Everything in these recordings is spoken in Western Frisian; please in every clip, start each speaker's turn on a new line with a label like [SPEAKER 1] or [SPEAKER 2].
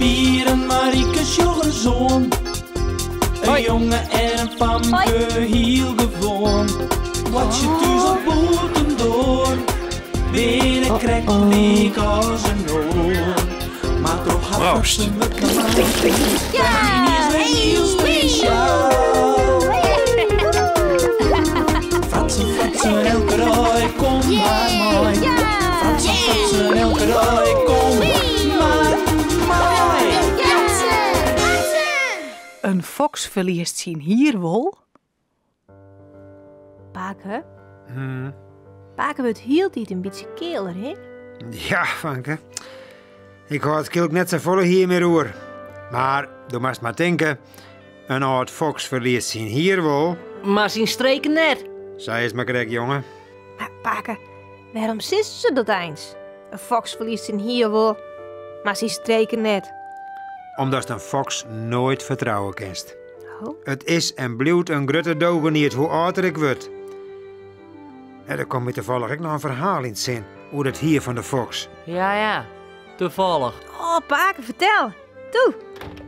[SPEAKER 1] Pier en Marike sjoch ris oan. In jonge en in famke, hiel gewoan. Boartsje thús of bûtendoar, binne krekt lyk as in oar. Mar troch har
[SPEAKER 2] Proost.
[SPEAKER 1] fratsen wurdt de yniens wer hiel spesjaal. Fratsen, fratsen, elke dei, kom mar mei. Fratsen, fratsen, elke dei, kom mar mei.
[SPEAKER 3] In foks ferliest syn hier wol.
[SPEAKER 4] Pake? Pake wurdt hieltyd in bytsje kealer, hè?
[SPEAKER 2] Ja, fanke. Ik hâld skielk net safolle hier mear oer. Mar do moatst mar tinke, in âld foks ferliest syn hier wol.
[SPEAKER 5] Mar syn streken net.
[SPEAKER 2] Sa is it mar krekt, jonge.
[SPEAKER 4] Mar pake, wêrom sizze se dat eins? In foks ferliest syn hier wol, mar syn streken net.
[SPEAKER 2] Omdatst in foks noait fertrouwe kinst.
[SPEAKER 4] Oh.
[SPEAKER 2] It is en bliuwt in grutte dogeniet, hoe âlder ik wurd. En der komt my tafallich ek noch in ferhaal yn 't sin oer it hier fan de foks.
[SPEAKER 5] Ja, ja, tafallich.
[SPEAKER 4] Oh, pake, fertel. Toe,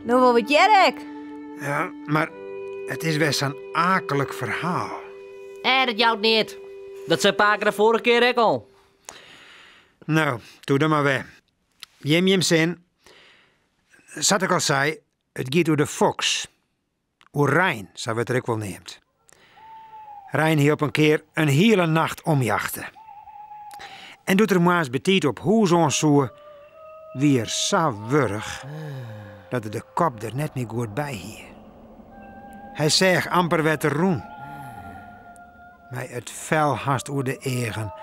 [SPEAKER 4] no wol wat hearre ek.
[SPEAKER 2] Ja, mar it is wer sa'n aaklik ferhaal.
[SPEAKER 5] Eh, dat jout neat. Dat sei pake de foarige kear ek al.
[SPEAKER 2] No, doe dan mar wer. Jim jim sin. Sa't ik al sei, it giet oer de foks. Oer Rein, sa wurdt er ek wol neamd. Rein hie op in kear in hiele nacht omjachte. En doe't er moarns betiid op hûs oan soe, wie er sa wurch dat er de kop der net mear goed by hie. Hy seach amper wêr't er rûn. Mei it fel hast oer de eagen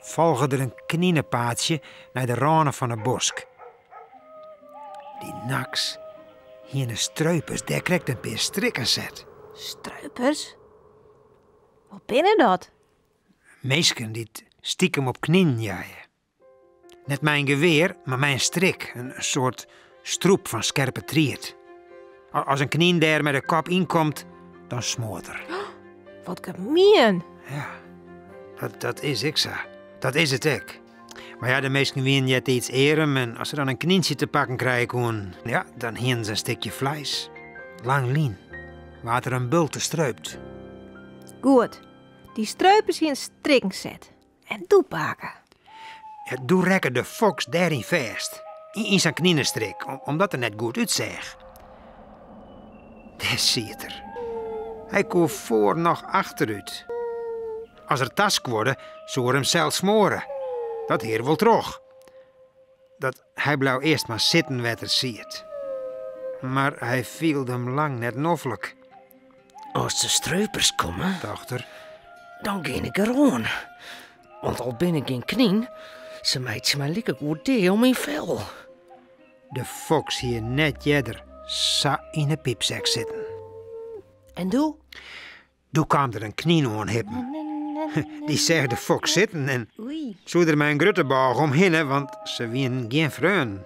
[SPEAKER 2] folge er in kninepaadsje nei de râne fan 'e bosk. Dy nachts hiene streupers dêr krekt in pear strikken set.
[SPEAKER 4] Streupers? Wat binne dat?
[SPEAKER 2] Minsken dy't stikem op kninen jeie. Net mei in gewear, mar mei in strik, in soart strûp fan skerpe tried. As in knyn dêr mei de kop ynkomt, dan smoart er.
[SPEAKER 4] Wat gemien!
[SPEAKER 2] Ja, dat is ek sa. Dat is it ek. Mar ja, de minsken wienen eartiids earm en as se dan in knyntsje te pakken krije koenen, ja, dan hienen se in stikje fleis. Lang lyn waard der in bulte streupt.
[SPEAKER 4] Goed, dy streupers hienen strikken set. En doe, pake?
[SPEAKER 2] Ja, doe rekke de foks dêryn fêst, yn sa'n kninestrik, omdat er net goed útseach. Dêr siet er. Hy koe foar noch achterút. As er taskuorde, soe er himsels smoare. Dat hie er wol troch. Dat hy bleau earst mar sitten wêr't er siet. Mar hy fielde him lang net noflik.
[SPEAKER 6] As de streupers komme,
[SPEAKER 2] tocht er,
[SPEAKER 6] dan gean ik deroan. Want al bin ik gjin knyn, se meitsje my likegoed dea om myn fel.
[SPEAKER 2] De foks hie net earder sa yn 'e pypsek sitten.
[SPEAKER 6] En doe?
[SPEAKER 2] Doe kaam der in knyn oanhippen. Dy seach de foks sitten en soe der mei in grutte bôge omhinne, want se wienen gjin freonen.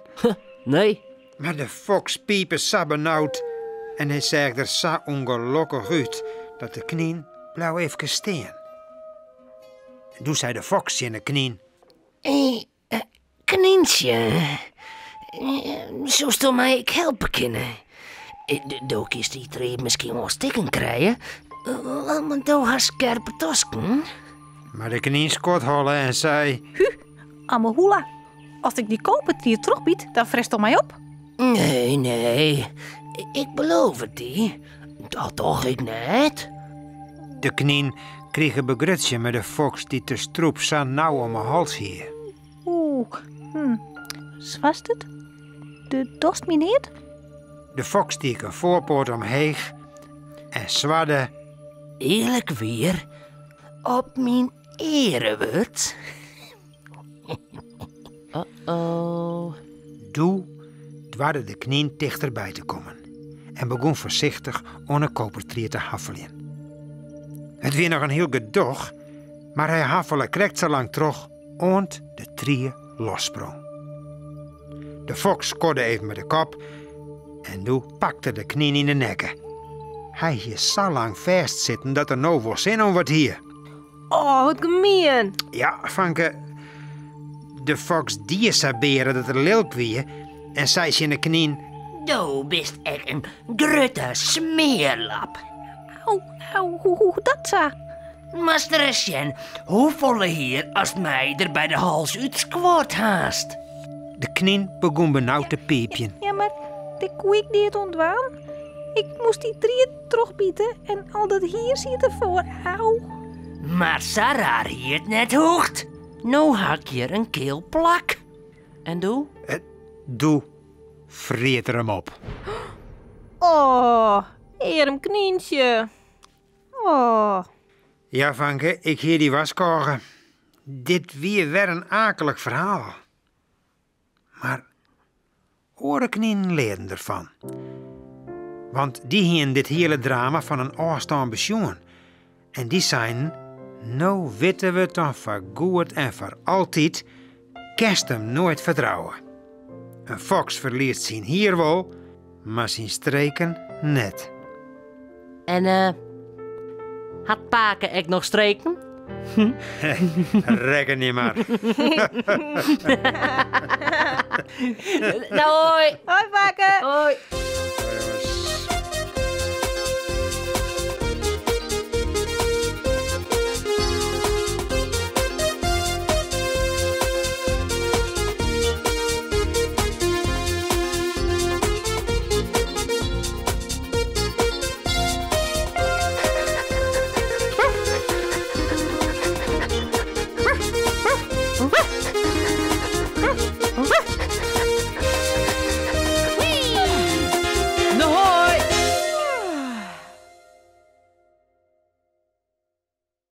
[SPEAKER 5] Nee.
[SPEAKER 2] Mar de foks pipe sa benaud en hy seach der sa ûngelokkich út dat de knyn bleau efkes stean. Doe sei de foks tsjin de knyn.
[SPEAKER 6] Hé, Knyntsje, soesto my ek helpe kinne? Do kinst dy tried miskien wol stikken krije, want do hast skerpe tosken.
[SPEAKER 2] Mar de knyn skodholle en sei.
[SPEAKER 3] Hu, ammehoela, as ik dy kopertried trochbyt, dan fretsto my op.
[SPEAKER 6] Nee, nee, ik beloof it dy, dat doch ik net.
[SPEAKER 2] De knyn krige begrutsjen mei de foks dy't de strûp sa nau om 'e hals hie.
[SPEAKER 3] Oeh, hm, swarst it? Do dochst my neat?
[SPEAKER 2] De foks stiek in foarpoat omheech en swarde.
[SPEAKER 6] Earlik wier, op myn earewurd.
[SPEAKER 5] Uh-oh.
[SPEAKER 2] Doe doarde de knyn tichterby te kommen en begûn foarsichtich oan 'e kopertried te haffeljen. It wie noch in hiel gedoch, mar hy haffele krekt sa lang troch oant de trie lossprong. De foks skodde even mei de kop en doe pakte er de knyn yn 'e nekke. Hy hie sa lang fêstsitten dat er no wol sin oan wat hie.
[SPEAKER 4] Oh, wat gemien!
[SPEAKER 2] Ja, fanke, de foks die sa beare dat er lilk wie. En sei tsjin de knyn.
[SPEAKER 6] Do bist ek in grutte smearlap.
[SPEAKER 3] Au, au, hoe dat sa?
[SPEAKER 6] Moatst ris sjen hoefolle hier ast my der by de hals útskuord hast.
[SPEAKER 2] De knyn begûn benaud te piipjen.
[SPEAKER 3] Ja, mar dêr koe ik neat oan dwaan. Ik moast dy tried trochbite en al dat hier siet derfoar. Au.
[SPEAKER 6] Mar sa raar hie it net hoegd. No ha ik hjir in keal plak.
[SPEAKER 5] En doe?
[SPEAKER 2] Doe friet er him op.
[SPEAKER 4] Oh, earm knyntsje. Oh.
[SPEAKER 2] Ja, fanke, ik hie dy warskôge. Dit wie wer in akelich ferhaal. Mar oare kninen learden derfan. Want dy hienen dit hiele drama fan in ôfstân besjoen. En dy seinen, no witte we it dan foar goed en foar altyd, kinst him noait fertrouwe. In foks ferliest syn hier wol, mar syn streken net.
[SPEAKER 5] En hat pake ek noch streken?
[SPEAKER 2] Rekkenje mar.
[SPEAKER 5] No hoi.
[SPEAKER 4] Hoi pake.
[SPEAKER 5] Hoi.